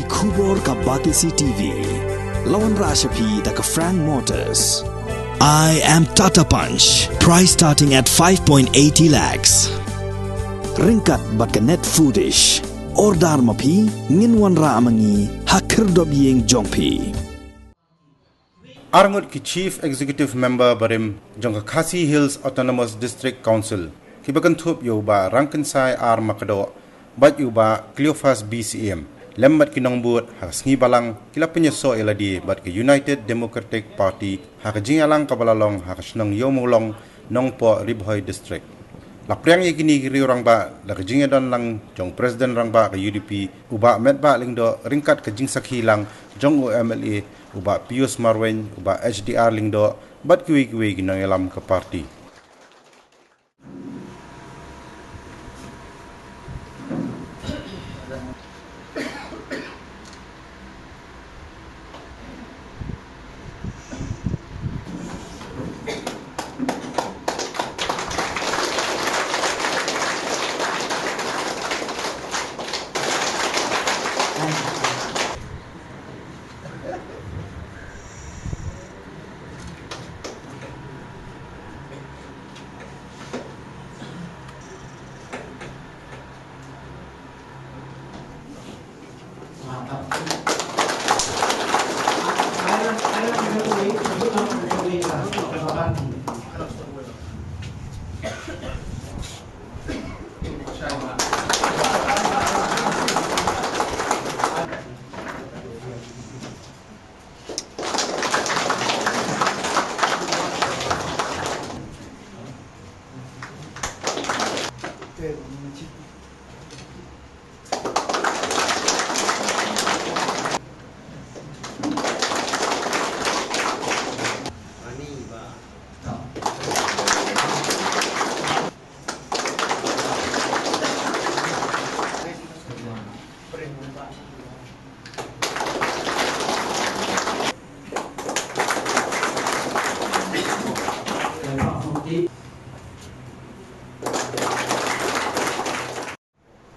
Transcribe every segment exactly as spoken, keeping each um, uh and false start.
Khubor ka Batesi T V. La wanrah sha phi da ka Frank Motors. I am Tata Punch. Price starting at five point eighty lakhs. Ryngkat bad ka Net Foodish. Order ma phi, ngin wanrah ma ngi ha khyrdop ïing jong phi. Arngut ki Chief Executive Member barim jong ka Khasi Hills Autonomous District Council, kiba kynthup ïa u Bah Rangkynsai R Makdoh bad ïa u Bah Cleophas B Syiem, lem bad ki nongbud ha ka sngi Balang, ki la pynïasoh ïa lade bad ka United Democratic Party ha ka jingïalang kaba la long ha ka shnong Ïewmawlong, Nongpoh, Ri Bhoi District. La pdiang ïa kine ki riew rangbah da ka jingïadon lang jong President Rangbah ka U D P, u Bah Metbah Lyngdoh, ryngkat ka jingsakhi lang jong u M L A, u Bah Pius Marwein, u Bah H D R Lyngdoh, bad kiwei kiwei ki nongïalam ka party.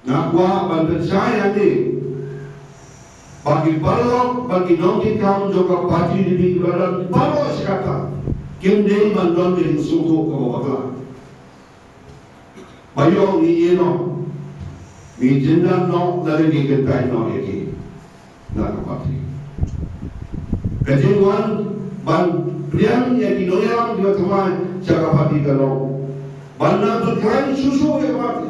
Nga kwah ban pynshai hangne ba ki paralok bad ki nongkitkam jong ka party U D P kiba don baroh shi katta kim dei ban don ka jingsngewthuh kaba bakla. Ba ïoh ngi ïeh noh, ngi jyndat noh lane ngi kyntait noh ïa ki na ka party. Ka jingwan ban pdiang ïa ki nongïalam kiba thymmai sha ka party ka long ban nang pynkhlaiñ shuh shuh ïa ka party.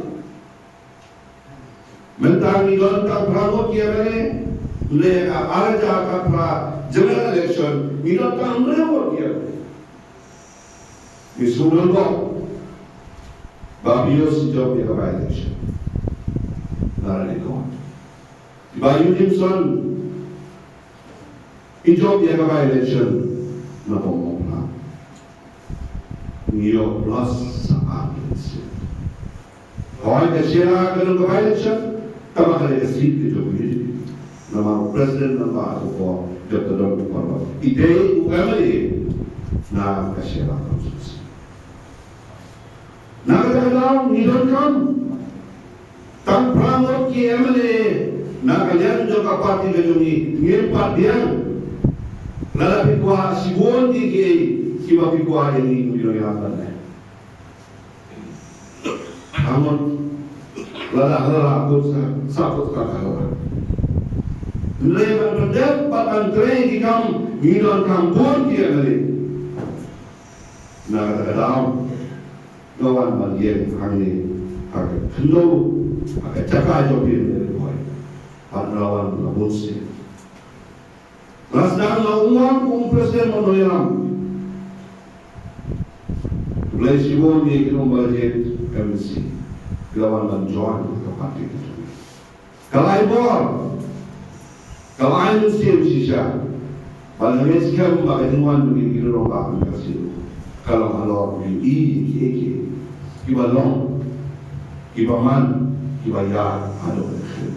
Mynta ngi don tang phra ngut ki M L A, lane ka ar hajar khatphra general election ngi don tang hynriew ngut ki M L A. Ngi sngewdon bok ba Pius i jop ïa ka by-election na Ranikor. Bah Eugene Son i jop ïa ka by-election na Mawphlang. Ngi ïoh plus sa ar percent. Hooid, ka Shella ka long ka by-election, tangba ka dei ka seat ka jong U D P. Namar u president, namar u ko jop, ka don u paralok, i dei u M L A na ka Shella constituency. Na kata ka daw ngi donkam tang phra ngut ki M L A na ka liang jong ka party ka jong ngi, ngim pat biang. Lada phi kwah shibun ki, kiei kiba phi kwah ïa ngi, ngi donkam ban leh. Hangne lada hala kut sa, sa kut ka hala. Hynrei ban pyndep bad ban trei ki kam, ngi donkam bun ki M L A. Na kata ka daw nga wan ban ïeng hangne ha ka khyndew, ha ka jaka jong phi, Ri Bhoi, ban wan la bun sien. Nga sdang nga ong kum u president u nongïalam. Khublei shibun ïa ki nongbaje M C ki la wan ban join ka party ka jong ngi. Ka lai bor, ka lai mynsiem shisha ban leh skhem ba ka jingwan jong ngi ki nongbah ka shisha ka long halor ïa kiei kiei kiba long, kiba man, kiba ïar haduh ka jingim.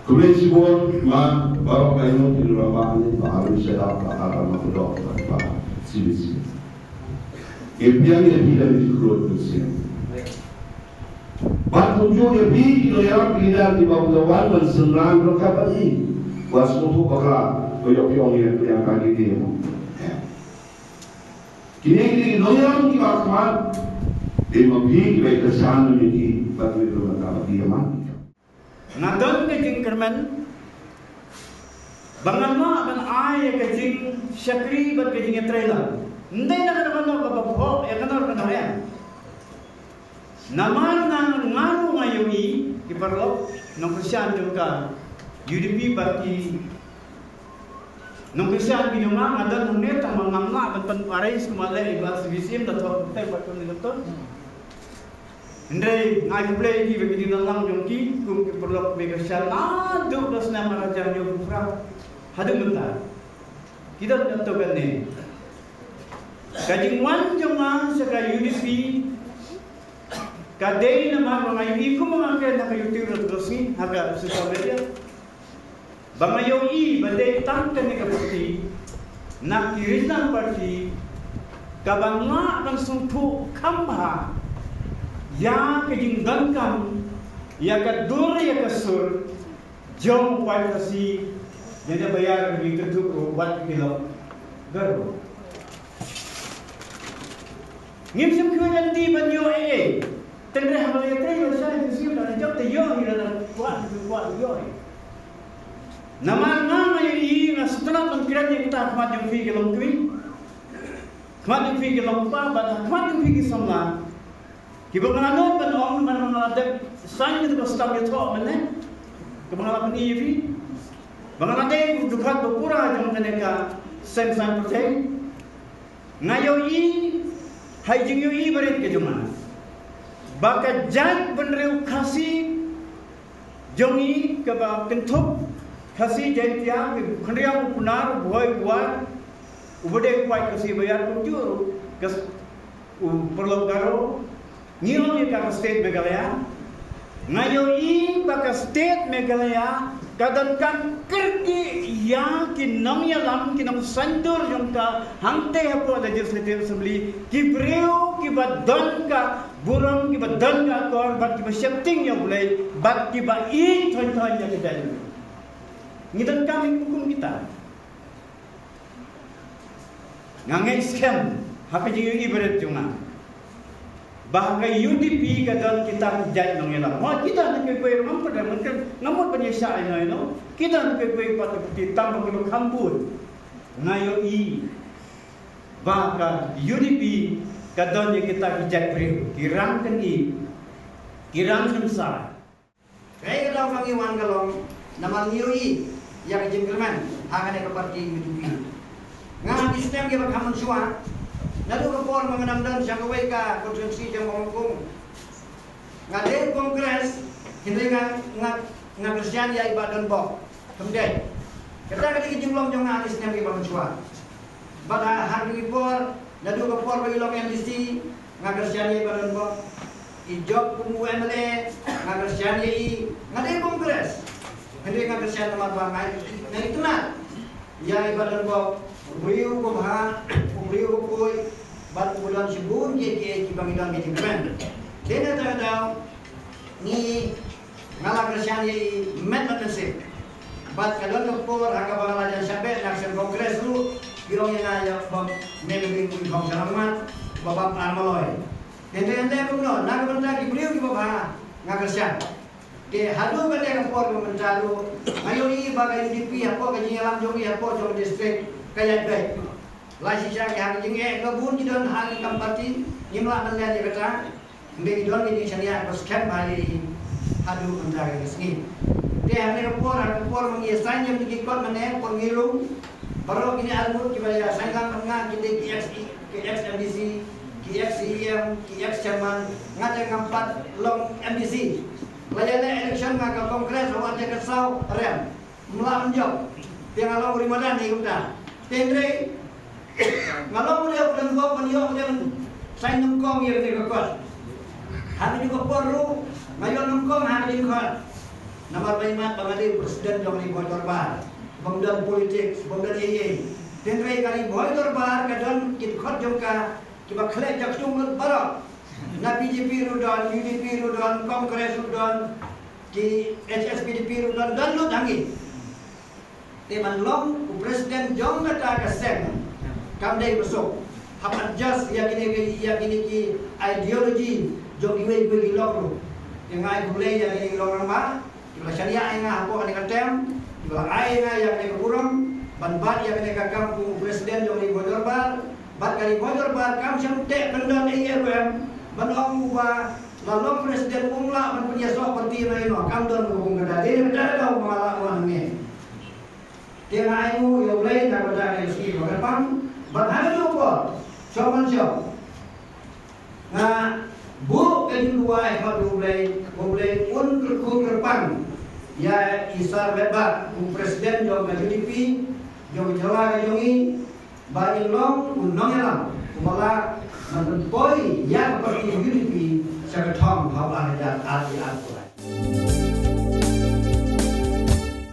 Khublei shibun ma baroh ka ïing ki rangbah ne, Bah Arwin Syiemlieh, Bah Aram Makdok, Bah C B C. Ngi pdiang ïa phi da ka jingkyrkhu mynsiem. Bad Kumjuh ïa phi ki nongïalam ki leader kiba la wan ban synran ryngkat bad ngi. Ba sngewthuh bakla ba ïoh phi ong ïa ka liang ka ki dei. Kine ki dei ki nongïalam kiba khmat. Dei ma phi kiba ïa kyrshan ïa ki bad kiba ïa kyrshan ïa ki. Nga don ka jingkyrmen ba ngan lah ban ai ïa ka jingshakri bad ka jingïatreilang. Ym dei na kano kano kaba bhok ïa kano kano em. Namar nga, nga ruh nga ïohi, ki paralok nongkyrshan jong ka U D P bad ki nongkyrshan ki jong nga, nga don hangne tang ba ngam lah ban pyn-, arrange kumba leh ïa ka C V C M da thoh kynthei bad kynthei. Hynrei nga ai khublei ïa ki ba ki dei na lang jong ki kum ki paralok ba kyrshan naduh ka snem ar hajar hynñiew phew phra haduh mynta. Ki don katto katne. Ka jingwan jong nga sha ka U D P ka dei namar ba nga ïohi kum ba nga kren ha ka YouTube, ha ka social media. Ba nga ïohi ba dei tang kane ka party, na ki regional party, kaban lah ban sngewthuh kham bha ïa ka jingdonkam, ïa ka dur ïa ka sur jong u paid Khasi, ïa kaba ïa ka jingkyntu ruh wat ki lok Garo. Ngim shym khmih lynti ban ïoh ei ei. Tang re ha ba ïa trei ïa shai ïa sngewthuh da jop te ïoh ïa la kwah kwah ïoh ei. Namar nga nga ïohi, nga sngewtynnat ban kren ïa kata ha khmat jong phi ki longkmie, khmat jong phi ki longkpa bad ha khmat jong phi ki samla. Kiba nga la nud ban ong, ban nga la dep sign ïa ka stamp ïathoh mynne, kaba nga la pyni ïa phi ba nga la dei u dkhot ba pura jong kane ka seng saiñ pyrthei. Nga ïohi ha i jingïohi barit ka jong nga ba ka jaitbynriew Khasi jong ngi kaba kynthup Khasi Jaiñtia, ki khynriang u Pnar, u Bhoi, u War, uba dei u paid Khasi ba ïar kumjuh ruh ka s-, u paralok Garo. Ngi ong ïa ka, ka state Meghalaya. Nga ïohi ba ka state Meghalaya ka donkam kyrkieh ïa ki nongïalam, ki nongsaiñdur jong ka hangtei hapoh Legislative Assembly, ki briew kiba don ka burom, kiba don ka akor bad kiba sheptieng ïa U Blei bad kiba ïeit thoiñ thoiñ ïa ka jaitbynriew. Ngi donkam ïa ki kum kita. Nga ngeit skhem ha ka jingïohi barit jong nga ba ha ka U D P ka don kita ki jait nongïalam. Hooid, ki don kiwei kiwei, ngam pat, ngam pat, ngam mut ban ïa shah ïa no ïa no. Ki don kiwei kiwei pat ki party, tang ba kiba kham bun. Nga ïohi ba ka U D P ka don ïa kita ki jait briew, ki rangkynï, ki rangshynshar. Kaei ka daw ba ngi wan ka long namar ngi ïohi ïa ka jingkyrmen ha kane ka party U D P. Nga ha ki snem kiba kham mynshuwa, naduh ka por ba nga dang don sha kawei ka constituency jong Mawlangkung, nga dei Congress, hynrei nga, nga, nga kyrshan ïa i Bah Donbok. Kumdei, kata ka dei ka jinglong jong nga ha ki snem kiba mynshuwa. Bad ha, ha ki por, naduh ka por ba i long M D C, nga kyrshan ïa i Bah Donbok. I jop kum u M L A, nga kyrshan ïa i, nga dei Congress. Hynrei nga kyrshan namar ba nga, nga itynnad ïa i Bah Donbok, u briew uba bha, u briew uba khuid, bad uba don shibun kiei kiei kiba ngi don ka jingkmen. Dei na kata ka daw, ngi Nga la kyrshan ïa i met bad mynsiem. Bad ka don ka por ha kaba nga la jan shah beh na ka seng Congress ruh, ki ong ïa nga ïa ba me ka dei u Inkhong Shyllangmat, ba bam ar maloi. Hynrei hynrei kumno, na ka bynta ki briew kiba bha nga kyrshan. Te haduh kane ka por ba mynta ruh, nga ïohi ba ka U D P hapoh ka jingïalam jong ngi hapoh jong ka district ka ïaid beit. La shisha ki ha ka jingeh ka bun ki don ha ki kam party, ngim lah ban len ïa kata. Hynrei ki don ki jingshaniah ba skhem bha ïa i haduh mynta ka sngi. Te ha kane ka por, ha ka por ba ngi ïa sign ïa ki kot mynne, por ngi rung, baroh kine arngut kiba ïa sign lang bad nga ki dei ki ex, ki ex M D C, ki ex C E M, ki ex chairman, nga te ngam pat long M D C. La ïa leh election nga ka Congress ha u ar hajar khatsaw rem. Mla mynjop. Te nga long u ri madan ïa kumta. Te hynrei nga long u leh u don bok ban ïoh leh ban sign nyngkong ïa kane ka kot. Ha kane ka por ruh nga ïoh nyngkong ha kane ka kot. Namar ba imat ba nga dei u president jong ri Bhoi Dorbar. Bym don politics, bym don ei ei. Te hynrei ka ri Bhoi Dorbar ka don ki dkhot jong ka kiba khleh jakjung lut baroh. Na B J P ruh don, U D P ruh don, Congress ruh don, ki H S P D P ruh don, don lut hangne. Te ban long u president jong kata ka seng kam dei ba suk. Hap adjust ïa kine ki, ïa kine ki ideology jong kiwei kiwei ki lok ruh. Te nga ai khublei ïa kine ki lok rangbah kiba la shaniah ïa nga hapoh kane ka term, kiba la ai ïa nga ïa kane ka burom ban bat ïa kane ka kam kum u president jong ka Ri Bhoi Dorbar. Bad ka Ri Bhoi Dorbar kam shym teh kyndon ei ei ruh em, ban ong uba la long president um lah ban pynïasoh party na ino, kam don ka kum kata. Dei na kata ka daw ba nga la wan hangne. Te nga ai nguh ïa U Blei na ka bynta ka sngi kaba kyrpang. Bad ha kane ka por, shong ban shong, nga buh ka jingduwai ha U Blei, U Blei un kyrkhu kyrpang ïa i Sir Metbah, u president jong ka U D P jong ka jylla ka jong ngi, ba in long u nongïalam uba lah ban pynpoi ïa ka party U D P sha ka thong ha u ar hajar arphew lai.